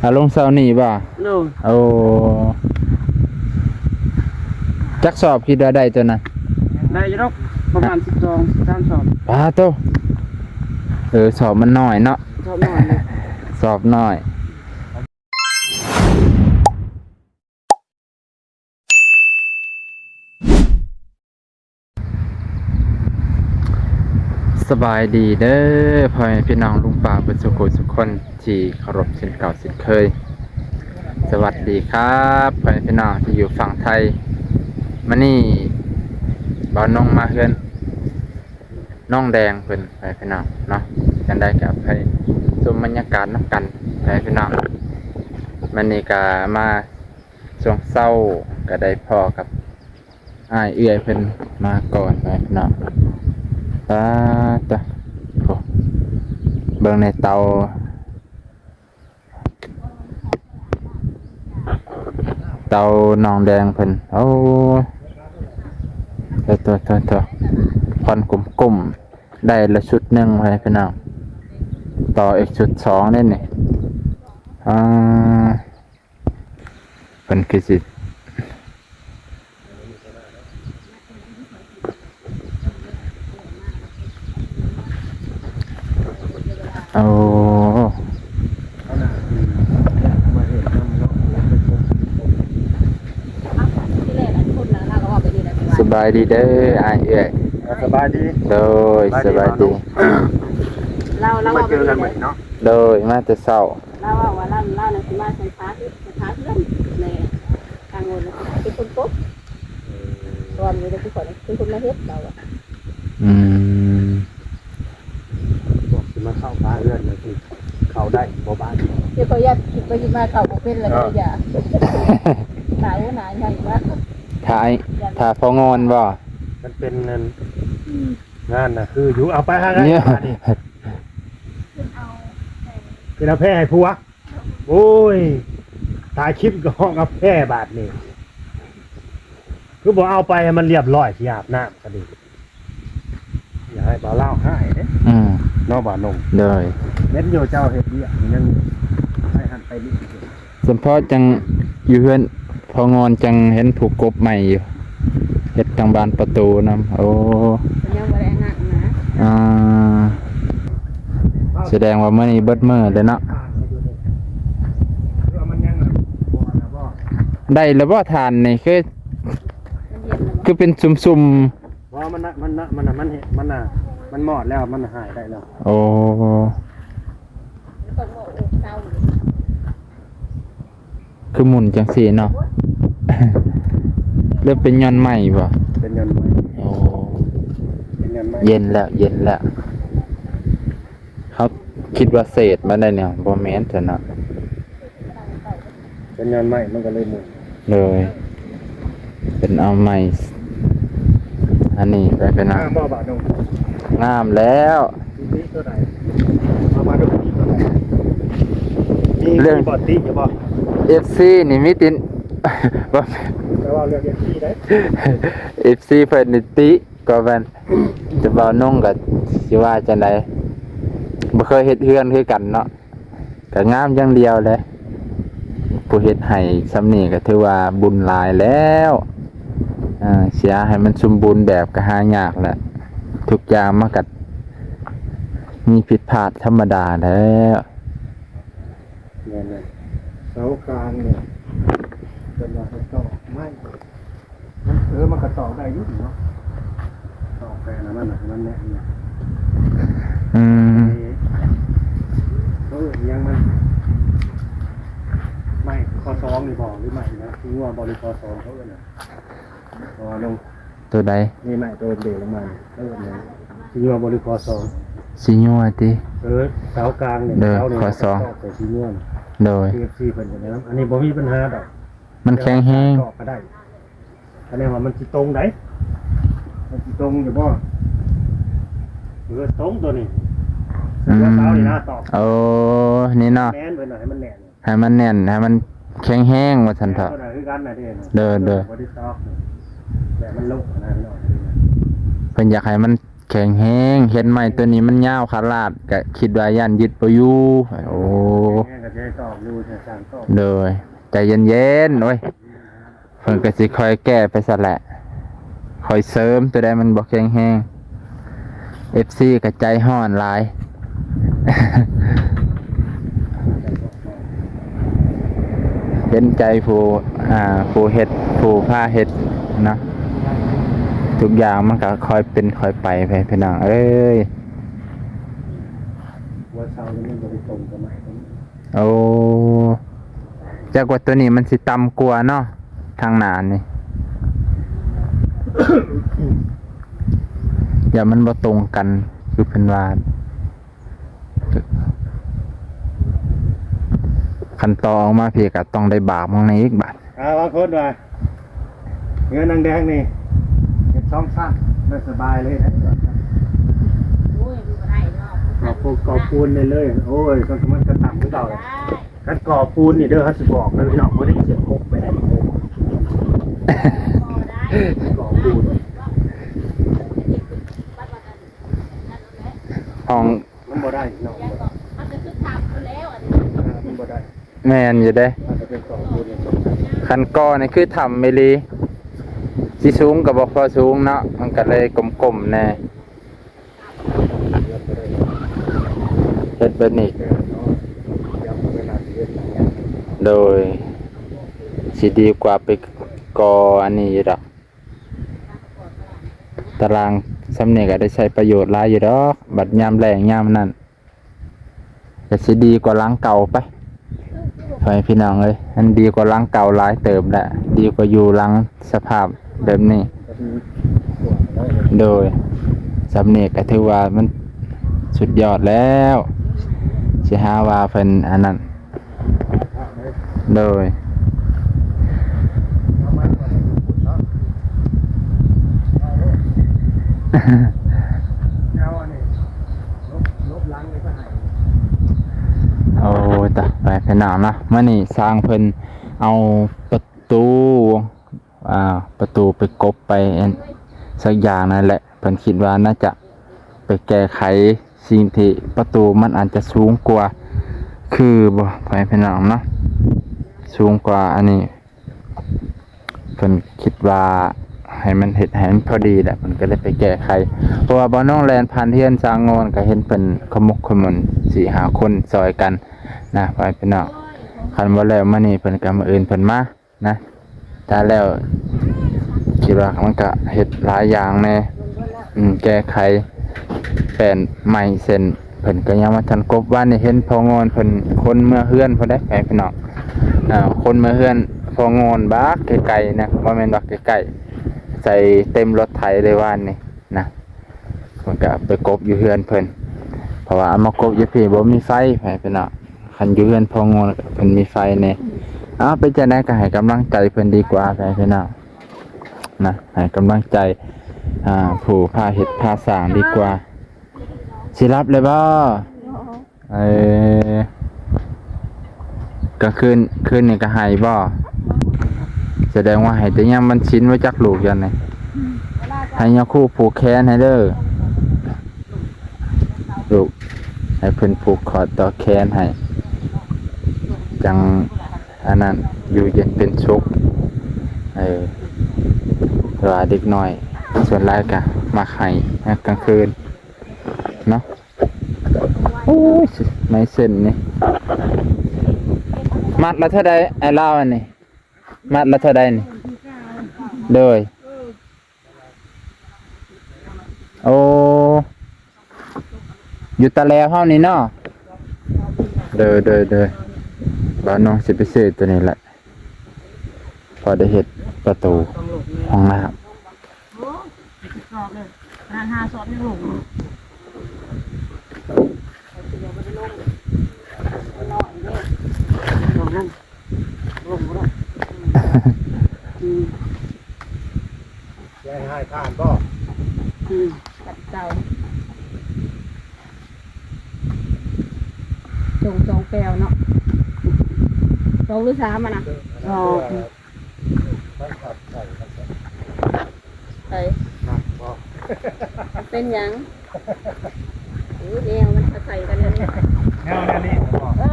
ເອົາລົງເຊົ້ານີ້ບໍ່? ໂດຍ. ໂອ້ ຈັກສອບຄິດວ່າໄດ້ຕົວນັ້ນ? ໄດ້ຢູ່ດອກ ປະມານສິບສອງ ສິບສາມສອບ. ປາໂຕ ເອີ ສອບມັນນ້ອຍເນາະ. ສອບນ້ອຍເລີຍ ສອບນ້ອຍ. ສະບາຍດີເດີ ພໍ່ແມ່ພີ່ນ້ອງລຸງປ້າເບິດສູ່ຜູ້ສູ່ຄົນທີ່ເຄົາລົບເຊັ່ນເກົ່າເຊັ່ນເຄີຍ. ສະຫວັດດີຄັບ ພໍ່ແມ່ພີ່ນ້ອງທີ່ຢູ່ຝັ່ງໄທ. ມື້ນີ້ບ່າວນົງມາເຮືອນນ້ອງແດງເພິ່ນ ພໍ່ແມ່ພີ່ນ້ອງເນາະ. ຈັ່ງໃດກໍໄປຊົມບັນຍາກາດນຳກັນ ພໍ່ແມ່ພີ່ນ້ອງ. ມື້ນີ້ກໍມາຊ່ວງເຊົ້າ ກໍໄດ້ພໍ້ກັບ ອ້າຍເອື້ອຍເພິ່ນມາກ່ອນໄປເນາະ. ປາດຕະ ໂອ້ ເບິ່ງໃນເຕົາ ເຕົານ້ອງແດງເພິ່ນ. ໂອ້ ໂທ້ໆໆໆ ຄວັນກົມໆ ໄດ້ລະຊຸດໜຶ່ງໄປພີ່ນ້ອງ. ຕໍ່ອີກຊຸດສອງເດ້ນີ້. ອ່າ ເພິ່ນຄືຊິ ໂອ້ ສະບາຍດີເດີອ້າຍເອື້ອຍ. ເອີ ສະບາຍດີ. ໂດຍ ສະບາຍດີ. ເຮົາ ເຮົາມາເຈີກັນມື້ນີ້ເນາະ. ໂດຍ ມາແຕ່ເຊົ້າ. ລາວເວົ້າວ່າລາວ ລາວນັ້ນຊິມາໃສ່ຝາ ໃສ່ຝາເຮືອນແຫຼະ ທາງໂນ້ນເປັນຄົນກົບ. ເອີ ເພາະວ່າມື້ນີ້ຄືຂ້ອຍເປັນຄົນມາເຮັດ ລາວວ່າ. ອືມ ບອກຊິມາເຂົ້າຝາເຮືອນ ແລ້ວຊິເຂົ້າໄດ້ບໍ່ບ້ານ? ເຈົ້າກໍຢາກຄິດວ່າຊິມາເຂົ້າບໍ່ເປັນ ແລ້ວກໍຢ່າ ເອີ ຖ້າຫົວໜ້າໃຫຍ່ວ່າ ຖ້າ ຖ້າພໍ່ງອນບໍ່? ມັນເປັນນັ້ນ ອືມ ງານນະຄືຢູ່ ເອົາໄປຫາງານ ເນາະ ບາດນີ້ ເປັນເອົາແພໃຫ້ຜົວ. ໂອ້ຍ ຖ່າຍຄລິບກໍຮ້ອງເອົາແພບາດນີ້ ຄືບໍ່ເອົາໄປໃຫ້ມັນລຽບຮ້ອຍ ຊິອາບນ້ຳກໍດີ. ຢ່າໃຫ້ບ່າວລາວຮ້າຍເດ້. ອືມ ເນາະບ່າວນົງ. ໂດຍ. ເຫັນຢູ່ເຈົ້າເຮັດວຽກຍັງໄປຫັ້ນໄປນີ້. ສຳເພາະຈັ່ງຢູ່ເຮືອນພໍ່ງອນຈັ່ງເຫັນຜູກກົບໃໝ່ຢູ່ ເຮັດທາງບານປະຕູນຳ. ໂອ້ ເພິ່ນຍັງບໍ່ໄດ້ອັນນັ້ນນະ. ອ່າ ສະແດງວ່າມື້ນີ້ເບິດມື້ເລີຍເນາະ. ໄດ້ແລ້ວບໍ່ຖ່ານນີ້? ຄື ຄືເປັນຊຸ່ມໆ. ບໍ່ ມັນນະ ມັນນະ ມັນນະ ມັນເຫັນ ມັນນະ ມັນມອດແລ້ວ ມັນຫາຍໄດ້ແລ້ວ. ໂອ້ ຄືໝຸນຈັ່ງຊີ້ເນາະ. ຫຼືເປັນຍ້ອນໄໝ້ບໍ່? ເປັນຍ້ອນໄໝ້. ໂອ້ ເປັນຍ້ອນໄໝ້. ເຢັນແລ້ວ ເຢັນແລ້ວ. ເຮົາຄິດວ່າເສດມາໄດ້ແນວ ບໍ່ແມ່ນຊັ້ນເນາະ. ເປັນຍ້ອນໄມ້ມັນກໍເລີຍໝຸນ. ໂດຍ ເປັນເອົາໄມ້ອັນນີ້ໄປເປັນ ງາມບໍ່ບາດນີ້? ງາມແລ້ວ. ຕິໂຕໃດ? ເອົາມາດູຕິໂຕໃດ? ມີ ເລື່ອງ ມີບໍ່ຕິຢູ່ບໍ່? ເອັຟຊີນີ້ມີຕິ ບໍ່ ແຕ່ວ່າເລື່ອງເອັຟຊີໄດ໋ ເອັຟຊີເພິ່ນນີ້ຕິ ກໍແມ່ນ ແຕ່ບ່າວນົງກໍຊິວ່າຈັ່ງໃດ ບໍ່ເຄີຍເຮັດເຮືອນຄືກັນເນາະ. ກໍງາມຢ່າງດຽວແຫຼະ ຜູ້ເຮັດໃຫ້ຊ່ຳນີ້ກໍຖືວ່າບຸນຫຼາຍແລ້ວ. ເອີ ເສຍໃຫ້ມັນສົມບູນແບບກໍຫາຍາກແຫຼະ ທຸກຢ່າງມັນກໍມີຜິດພາດທຳມະດາແລ້ວ. ແມ່ນແຫຼະ ເສົາກາງນີ້ເພິ່ນວ່າເຂົາເຈາະໄມ້. ມັນ ເອີ ມັນກໍຕອກໄດ້ຢູ່ເນາະ ຕອກແຕ່ອັນນັ້ນນະ ມັນແໜ້ນນະ. ອືມ ເຂົາເອີ້ນຫຍັງມັນ ໄມ້ຄໍສອງນີ້ບໍ່ ຫຼືໄມ້ຫຍັງ ຊິງົວບໍ່ ຫຼືຄໍສອງ ເຂົາເອີ້ນນະ ພໍລົງ. ໂຕໃດ? ນີ້ໄມ້ໂຕເດລົງມານີ້ ເຂົາເອີ້ນຫຍັງ ຊິງົວບໍ່ ຫຼືຄໍສອງ? ຊິງົວຕິ? ເອີ ເສົາກາງນີ້ ເອີ ເສົານີ້ ຄໍສອງ ຕອກໃສ່ຊິງົວ. ໂດຍ ເອັຟຊີເພິ່ນກໍແນະນຳ ອັນນີ້ບໍ່ມີບັນຫາດອກ ມັນແຂງແຮງ ຕອກກໍໄດ້. ຄະແນນວ່າມັນຊິຕົງໃດ໋ ມັນຊິຕົງຢູ່ບໍ່? ເອີ ຕົງໂຕນີ້ ອືມ ຕົວເສົານີ້ນະ ຕອກ. ໂອ້ ນີ້ເນາະ ແໜ້ນໄວ້ໜ້ອຍ ໃຫ້ມັນແໜ້ນ ໃຫ້ມັນແໜ້ນ ໃຫ້ມັນແຂງແຮງວ່າຊັ້ນເຖາະ. ແໜ້ນໂຕນັ້ນຄືກັນນະເດ້. ໂດຍ ໂດຍ ບໍ່ໄດ້ຕອກ ແບບມັນລົງນະ ເພິ່ນຢາກໃຫ້ມັນ ແຂງແຮງ ເຫັນໄມ້ຕົວນີ້ມັນຍາວຂະຫຼາດ ກະຄິດວ່າຢ້ານຍຶດບໍ່ຢູ່. ໂອ້ ແຂງແຮງກໍ ແກະຕອກຢູ່ ແຕ່ຊ່າງຕອກ ໂດຍ ໃຈເຢັນໆ ໂອ້ຍ ເພິ່ນກໍຊິຄ່ອຍແກ້ໄປຊັ້ນແຫຼະ ຄ່ອຍເສີມ ຕົວໃດມັນບໍ່ແຂງແຮງ ເອັຟຊີ ກໍໃຈຮ້ອນຫຼາຍ ເຫັນໃຈຜູ້ ອ່າ ຜູ້ເຮັດ ຜູ້ພາເຮັດເນາະ ທຸກຢ່າງມັນກໍຄ່ອຍເປັນຄ່ອຍໄປ ໄປ ພີ່ນ້ອງເອີຍ. ຫົວເສົານີ້ມັນບໍ່ໄດ້ຕົງກັບໄມ້ຕົງ ໂອ້ ຈັກວ່າຕົວນີ້ມັນຊິຕ່ຳກວ່າເນາະ ທາງໜ້ານີ້ ຢ້ານມັນບໍ່ຕົງກັນ ຄືເພິ່ນວ່າ ຄັນຕໍ່ອອກມາພີ້ກໍຕ້ອງໄດ້ບາກໝ່ອງນີ້ອີກບາດ. ອ່າ ບາງຄົນວ່າ ເຮືອນນາງແດງນີ້ເຮັດສອງຊັ້ນ ໄດ້ສະບາຍເລີຍນະ. ໂອ້ຍ ບໍ່ໄດ້ເນາະ ເອົາພວກເກົາປູນໄດ້ເລີຍ. ໂອ້ຍ ມັນກໍຕ່ຳຄືເກົ່າແຫຼະ. ຄັນກໍ່ປູນນີ້ເດີ ເຮົາຊິບອກເດີພີ່ນ້ອງ ບໍ່ໄດ້ສຽບກົບໄປໄດ້ ບໍ່ໄດ້ ກໍ່ປູນ ຫ້ອງ ມັນບໍ່ໄດ້ເນາະ ມັນກໍຄືຖ້ຳພຸ້ນແລ້ວ ອັນນີ້ ມັນບໍ່ໄດ້ ແມ່ນຢູ່ເດ້ ມັນກໍເປັນກໍ່ປູນ ຄັນກໍ່ນີ້ຄືຖ້ຳອີ່ຫຼີ ຊິສູງກໍບໍ່ພໍສູງເນາະ ມັນກໍເລີຍກົມໆແດ່ ເຮັດແບບນີ້ ໂດຍ ຊິດີກວ່າໄປກໍ່ອັນນີ້ຢູ່ດອກ. ຕາລາງສ່ຳນີ້ກໍໄດ້ໃຊ້ປະໂຫຍດຫຼາຍຢູ່ດອກ ບັດຍາມແລ້ງຍາມນັ້ນ ກໍຊິດີກວ່າຫຼັງເກົ່າໄປ ພໍ່ແມ່ພີ່ນ້ອງເອີຍ ມັນດີກວ່າຫຼັງເກົ່າຫຼາຍເຕີບແຫຼະ ດີກວ່າຢູ່ຫຼັງສະພາບແບບນີ້. ໂດຍ ສ່ຳນີ້ກໍຖືວ່າມັນສຸດຍອດແລ້ວ ຊິຫາວ່າເພິ່ນອັນນັ້ນ. ໂດຍ ໂອ້ຍ ຕາຍ ໄປພີ່ນ້ອງເນາະ ມື້ນີ້ຊ່າງເພິ່ນເອົາປະຕູ ອ່າ ປະຕູໄປກົບໄປອັນ ສັກຢ່າງນັ້ນແຫຼະ ເພິ່ນຄິດວ່າໜ້າຈະໄປແກ້ໄຂສິ່ງທີ່ປະຕູມັນອາດຈະສູງກວ່າ ຄືບໍ່ ພໍ່ແມ່ພີ່ນ້ອງເນາະ ສູງກວ່າອັນນີ້ ເພິ່ນຄິດວ່າໃຫ້ມັນເຮັດໃຫ້ມັນພໍດີແຫຼະ ເພິ່ນກໍເລີຍໄປແກ້ໄຂ ເພາະວ່າບ່າວນ້ອງແລ່ນຜ່ານເຮືອນຊ່າງງອນ ກໍເຫັນເພິ່ນຂະໝົກຂະໝົນສີ່ຫ້າຄົນຊ່ອຍກັນນະ ພໍ່ແມ່ພີ່ນ້ອງ ຄັນບໍ່ແລ້ວມື້ນີ້ເພິ່ນກໍ ມື້ອື່ນເພິ່ນມາ ນະ ຖ້າແລ້ວຄິດວ່າມັນກະເຮັດຫຼາຍຢ່າງແດ່ ອືມ ແກ້ໄຂແປ້ນໄມ້ເສັ້ນ ເພິ່ນກະຍັງບໍ່ທັນກົບ. ວານນີ້ເຫັນພໍ່ງອນເພິ່ນຂົນເມືອເຮືອນພຸ້ນເດ້ ພີ່ນ້ອງ ອ່າ ຂົນເມືອເຮືອນພໍ່ງອນບັກໄກໆນະ ບໍ່ແມ່ນວ່າໃກ້ໆ ໃສ່ເຕັມລົດໄຖເລີຍວານນີ້ນະ. ເພິ່ນກະໄປກົບຢູ່ເຮືອນເພິ່ນ ເພາະວ່າເອົາມາກົບຢູ່ພີ້ບໍ່ມີໄຟ ພີ່ນ້ອງ. ຄັນຢູ່ເຮືອນພໍ່ງອນເພິ່ນມີໄຟແດ່. ເອົາ ເປັນຈັ່ງໃດກໍໃຫ້ກຳລັງໃຈເພິ່ນດີກວ່າ ພີ່ນ້ອງນະ ໃຫ້ກຳລັງໃຈ ອ່າ ຜູ້ພາເຮັດພາສ້າງດີກວ່າ. ຊິຫຼັບແລ້ວບໍ່? ເອີ ກາງຄືນ ຄືນນີ້ກໍໄຫ້ບໍ່? ສະແດງວ່າໄຫ້ແຕ່ຍາມວັນສິນ ບໍ່ຈັກລູກຢ່າງນີ້ ໃຫ້ຍາຄູຜູກແຂນໃຫ້ເດີ. ລູກ ໃຫ້ເພິ່ນຜູກຂອດຕໍ່ແຂນໃຫ້ ຈັ່ງອັນນັ້ນ ຢູ່ເຢັນເປັນສຸກ. ເອີ ແຕ່ວ່າເດັກນ້ອຍສ່ວນຫຼາຍກະມັກໄຫ້ຍາມກາງຄືນເນາະ. ໂອ້ຍ ໄມ້ເສັ້ນນີ້ ມັດລະເທົ່າໃດ ໄອ້ລາວອັນນີ້? ມັດລະເທົ່າໃດນີ້? ໂດຍ ໂອ້ ຢູ່ຕະແຫຼວເຮົານີ້ເນາະ. ໂດຍ ໂດຍ ໂດຍ ບ່າວນ້ອງຊິໄປຊື້ຕົວນີ້ແຫຼະ ພໍໄດ້ເຮັດປະຕູຫ້ອງນ້ຳ. ໂອ້ ສອບເລີຍ ຂະໜາດຫ້າສອບຍັງລົງ. ລອງນັ້ນ ລົງບໍ່ໄດ້. ອືມ ຊິໃຫ້ຖ່ານບໍ່? ອືມ ກັບເຕົາ ສົ່ງສອງແປວເນາະ ສອງຫຼືສາມຫັ້ນນະ. ສອງ ມັນຂັດໃສ່ກັນ ໃສ່ ມັກບໍ່? ເປັນຫຍັງ? ໂອ້ຍ ແນວມັນກະໃສ່ກັນແນວນີ້ ແນວ ແນວນີ້ບໍ? ເອີ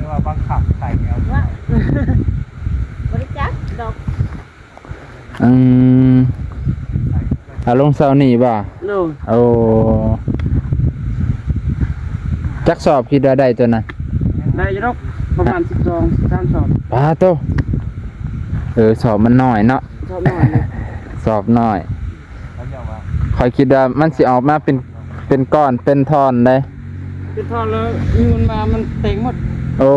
ວ່າບັງຄັບໃສ່ເອົາ ວ່າ ບໍ່ໄດ້ຈັກດອກ. ອືມ ເອົາລົງເຊົ້ານີ້ບໍ່? ໂດຍ. ໂອ້ ຈັກສອບຄິດວ່າໄດ້ຕົວນັ້ນ? ໄດ້ຢູ່ດອກ ປະມານສິບສອງ ສິບສາມສອບ. ປາໂຕ ເອີ ສອບມັນນ້ອຍເນາະ ສອບນ້ອຍ ສອບນ້ອຍ. ຂ້ອຍຄິດວ່າມັນຊິອອກມາເປັນ ເປັນກ້ອນເປັນທ່ອນເດ້ ເປັນທ່ອນແລ້ວຍູນມາມັນແຕກໝົດ. ໂອ້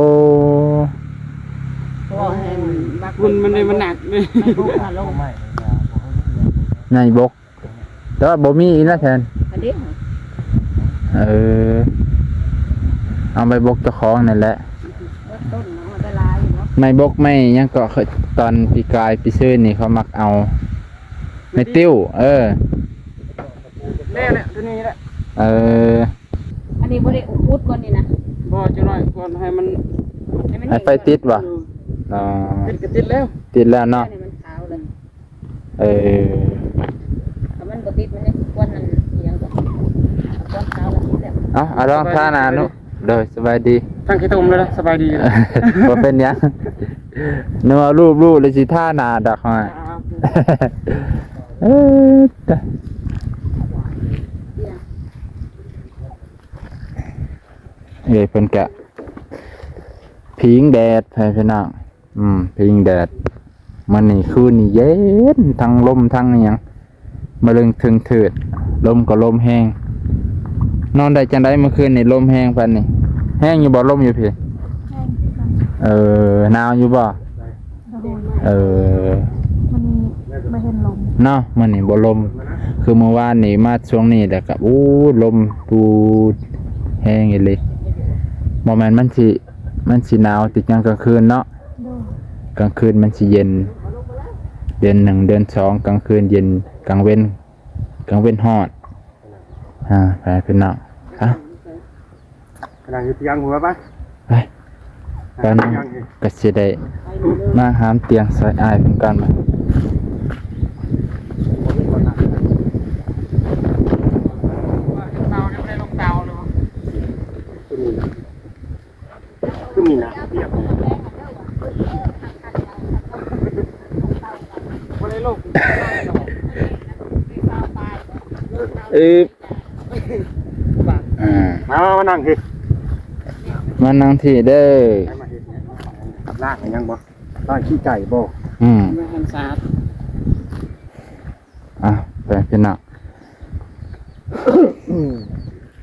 ເພາະວ່າໃຫ້ມັນບັກ ຄຸນມັນເດ້ ມັນໜັກເດ້ ໃຫ້ບຸກມາລົງ ໃຫຍ່ບົກ ແຕ່ວ່າບໍ່ມີອີກນະແທນ ອັນນີ້ ເອີ ເອົາໃບບົກເຈົ້າຂອງນັ້ນແຫຼະ ເບິດຕົ້ນເນາະ ມັນກໍຫຼາຍຢູ່ເນາະ. ໃບບົກ ໄມ້ຫຍັງເກາະ ຕອນປີກາຍປີຊືນນີ້ເຂົາມັກເອົາ ໄມ້ຕິ້ວ ເອີ ແນ່ແຫຼະ ຕົວນີ້ແຫຼະ ເອີ. ອັນນີ້ບໍ່ໄດ້ອຸດບໍ່ນີ້ນະ? ບໍ່ ຈັກໜ້ອຍກ່ອນໃຫ້ມັນ ໃຫ້ໄຟຕິດບໍ່? ເອີ ອໍ ຕິດກໍຕິດແລ້ວ ຕິດແລ້ວເນາະ ໃຫ້ມັນຂາວເລີຍ. ເອີ ຖ້າມັນບໍ່ຕິດມັນຍັງຊິຄວັນນັ້ນອີຫຍັງກໍ ຄວັນຂາວແລ້ວຕິດແລ້ວ. ເອົາ ເອົາລອງທາໜ້າໜູ. ໂດຍ ສະບາຍດີ ທັງຂີ້ຕົມເລີຍນະ ສະບາຍດີ. ບໍ່ເປັນຫຍັງ ໜູເອົາລູບໆ ແລ້ວຊິທາໜ້າດອກ. ອ່າ ໂອເຄ ເອີ ຕາ ເອີຍ ເພິ່ນກະພິງແດດ ໃຫ້ພີ່ນ້ອງ ອືມ ພິງແດດ. ມື້ນີ້ຄືນນີ້ເຢັນ ທັງລົມທັງອີ່ຫຍັງ ມາເລິງເທິງເທີດ ລົມກໍລົມແຮງ. ນອນໄດ້ຈັ່ງໃດເມື່ອຄືນນີ້ ລົມແຮງປານນີ້? ແຮງຢູ່ບໍ່ ລົມຢູ່ພີ້? ແຮງຄືກັນ. ເອີ ໜາວຢູ່ບໍ່? ໂດຍ ເອີ ມື້ນີ້ບໍ່ເຫັນລົມເນາະ ມື້ນີ້ບໍ່ລົມ. ຄືມື້ວານນີ້ມາຊ່ວງນີ້ແລ້ວກໍ ໂອ້ ລົມປູດແຮງອີ່ຫຼີ. ບໍ່ແມ່ນມັນຊິ ມັນຊິໜາວຕິດຫຍັງກາງຄືນເນາະ? ໂດຍ ກາງຄືນມັນຊິເຢັນ ເດືອນໜຶ່ງເດືອນສອງ ກາງຄືນເຢັນ ກາງເວັນ ກາງເວັນຮ້ອນ. ອ່າ ໄປພີ່ນ້ອງ ເອົາ ກຳລັງຢູ່ຕຽງຫົວປະ ໄປ ຕອນນີ້ກໍຊິໄດ້ມາຫາມຕຽງຊ່ອຍອ້າຍເພິ່ນກ່ອນ. ຄືມີໜ້າເປຍກ ບໍ່ໄດ້ລົງ ອຶບ ອ່າ ມາ ມາ ມານັ່ງພີ້ ມານັ່ງພີ້ເດີ. ມາເຮັດຫຍັງ? ລ້າງຫຍັງບໍ່? ລ້າງຂີ້ໄກ່ບໍ່? ອືມ ມາທຳສະອາດ. ອ່ະ ໄປພີ່ນ້ອງ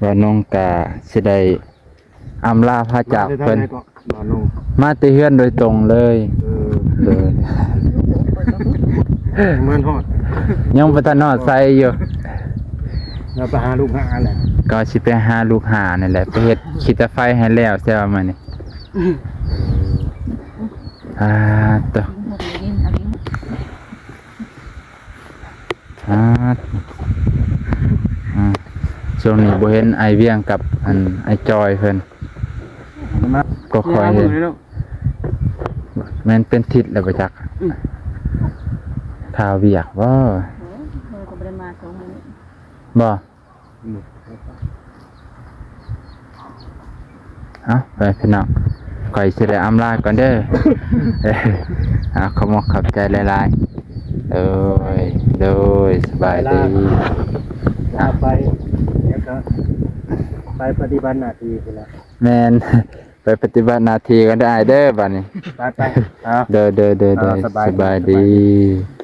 ວ່ານ້ອງກະຊິໄດ້ ອຳລາພາຈາກເພິ່ນ ມາແຕ່ທາງໃດເກາະ ມາແຕ່ເຮືອນໂດຍຕົງເລີຍ. ເອີ ໂດຍ ຍັງບໍ່ທັນຮອດ ຍັງບໍ່ທັນຮອດໄຊຢູ່ ແລ້ວໄປຫາລູກຫາແຫຼະ ກໍຊິໄປຫາລູກຫານັ້ນແຫຼະ ໄປເຮັດຂີ້ຕາໄຟໃຫ້ແລ້ວ ແຊວ່າມື້ນີ້. ອ່າ ໂຕ ອ່າ ອ່າ ຊ່ວງນີ້ບໍ່ເຫັນອ້າຍວຽງກັບ ອັນ ອ້າຍຈອຍເພິ່ນ ມາ ກໍຄ່ອຍເຫັນ ແມ່ນເປັນທິດແລ້ວບໍ່ຈັກ ອືມ ຄາວຽກບໍ່? ເອີ ເພິ່ນກໍບໍ່ໄດ້ມາຊ່ວງນີ້ ບໍ່? ເອົາ ໄປພີ່ນ້ອງ ຂ້ອຍຊິໄດ້ອຳລາກ່ອນເດີ. ເອົາ ຂອບອົກຂອບໃຈຫຼາຍໆ ໂດຍ ໂດຍ ສະບາຍດີ ລາໄປ ແລ້ວກໍໄປປະຕິບັດໜ້າທີ່ພຸ້ນລະ. ແມ່ນ ໄປປະຕິບັດໜ້າທີ່ກ່ອນເດີອ້າຍເດີ ບາດນີ້ ໄປໆ ເອົາ ໂດຍ ໂດຍ ໂດຍ ເອົາ ໂດຍ ສະບາຍດີ ສະບາຍດີ ສະບາຍດີ.